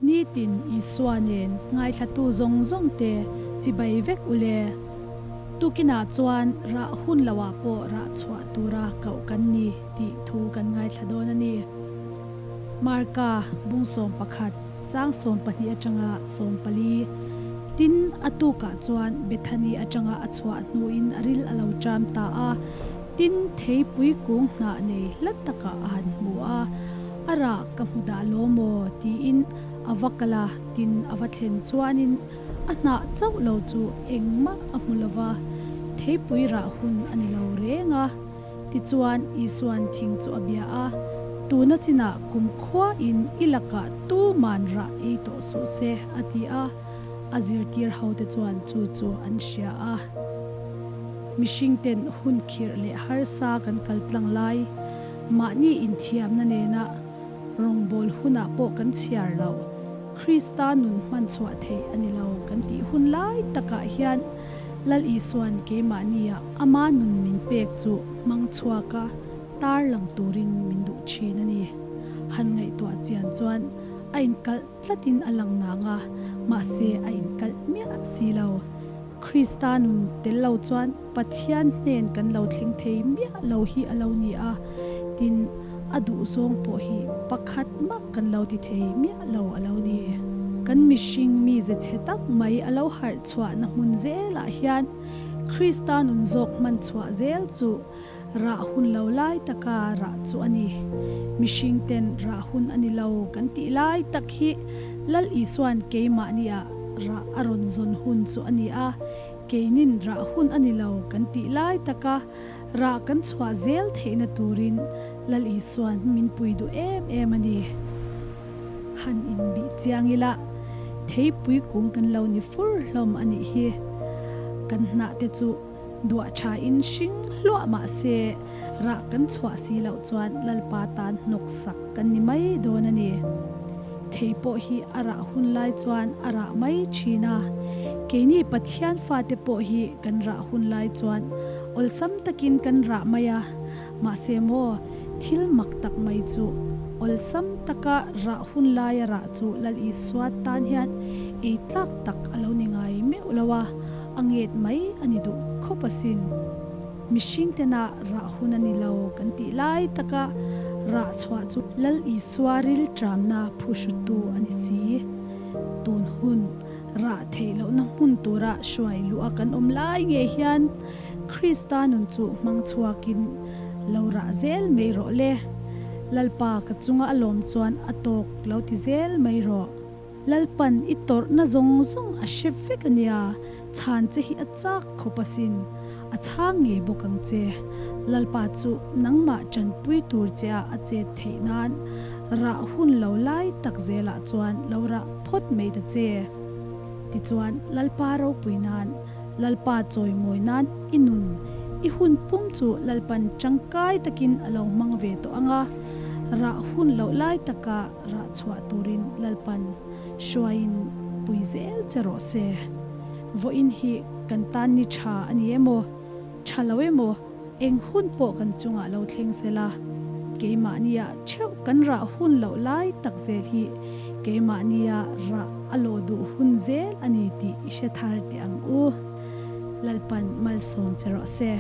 Nitin Isua nen ngaithlatu zawng zawng te chibai vek u le. Tukinah chuan rah hun loah pawh rah chhuah tura koh kan ni tih thu kan ngaithla dawn a ni. Marka bung 11, chang 12 atanga 14. Tin, a tukah chuan Bethany atanga a chhuah hnuin a ril a lo ṭam ta a. Tin, theipui kung hnah nei hla takah a han hmu a, A rah ka hmu dah lo maw? tiin a va kal a, tin a va thlen chuanin a hnah chauh lo chu engmah a hmu lo va, theipui rah hun a ni lo reng a. Tichuan, Isua'n thing chu a bia a, Tuna chinah kumkhuain i lakah tuman rah ei tawh suh se, a ti a. A zirtir hote chuan chu chu an hria a. Mihringten hun khirh leh harsa kan kal tlang lai, mahni inthiamna nena rawngbâwl hunah pawh kan chhiar lo. Krista nun hman chhuah theih a ni lo kan tih hun lai takah hian Lal Isua'n keimahnia ama nun min pek chu hmang chhuak a, tar lang turin min duh thin a ni. Han ngaihtuah chian chuan a inkalh tlatin a lang nang a, mahse a inkalh miah si lo. Krista nun tel lo chuan Pathian hnen kan lo thleng thei miah lo hi a lo ni a, tin, a duhzawng pawh hi pakhat mah kan lo ti thei miah lo a lo ni. Kan mihring mize chhe tak mai a lo harh chhuahna hmun zelah hian Krista nun zawk hman chhuah zel chu rah hun lo lai taka rah chu a ni. Mihring ten rah hun a ni lo kan tih lai tak hi Lal Isua'n keimahniah rah a rawn zawn hun chu a ni a, Keinin rah hun a ni lo kan tih lai taka rah kan chhuah zel theihna turin Lal Isua'n min pui duh em em a ni. Han inbih chiang ila, theipui kung kan lo ni fur hlawm a nih hi. Kan hnah te chu duah thain hring hluah mah se rah kan chhuah si loh chuan Lalpa tan hnawksak kan ni mai dawn a ni. Thei pawh hi a rah hun lai chuan a rah mai thin a, keini Pathian fate pawh hi kan rah hun lai chuan awlsam takin kan rah mai a, mahse maw thil mak tak mai chu awlsam taka rah hun laia rah chu Lal Isua tan hian ei tlak tak a lo ni ngai meuh lo a, a nget mai a ni duh khawp asin. Mihring tena rah hun a ni lo kan tih lai taka rah chhuah chu Lal Isua rilṭamna phuhrutu a ni si. Tun hun rah theih lohna hmun tura hruai luh a kan awm lai ngei hian Krista nun chu hmang chhuakin lo rah zel mai rawh le. Lalpa ka chunga a lawm chuan a tawk lo ti zel mai rawh. Lalpan i tawrhna zawng zawng a hre vek a nia, chhan che hi a chak khawp asin, a chhang ngei bawk ang che. Lalpa chu nangmah tanpui tur che ah a chet theih nan rah hun lo lai tak zelah chuan lo rah phawt mai ta che. Tichuan Lalpa ropui nan, Lalpa chawimawi nan i nun, i hun pum chu Lalpan tangkai takin a lo hmang ve tawh ang a, rah hun loh lai taka Rah chhuah turin Lalpan hruaiin pui zel che rawh se. Vawiin hi kan tan ni tha a ni emaw, tha lo emaw, eng hun pawh kan chungah lo thleng se la, keimahnia theuh kan rah hun loh lai tak zel hi keimahnia rah a lawh duh hun zel a ni tih i hre thar teh ang u. Lalpan malsawm che rawh se.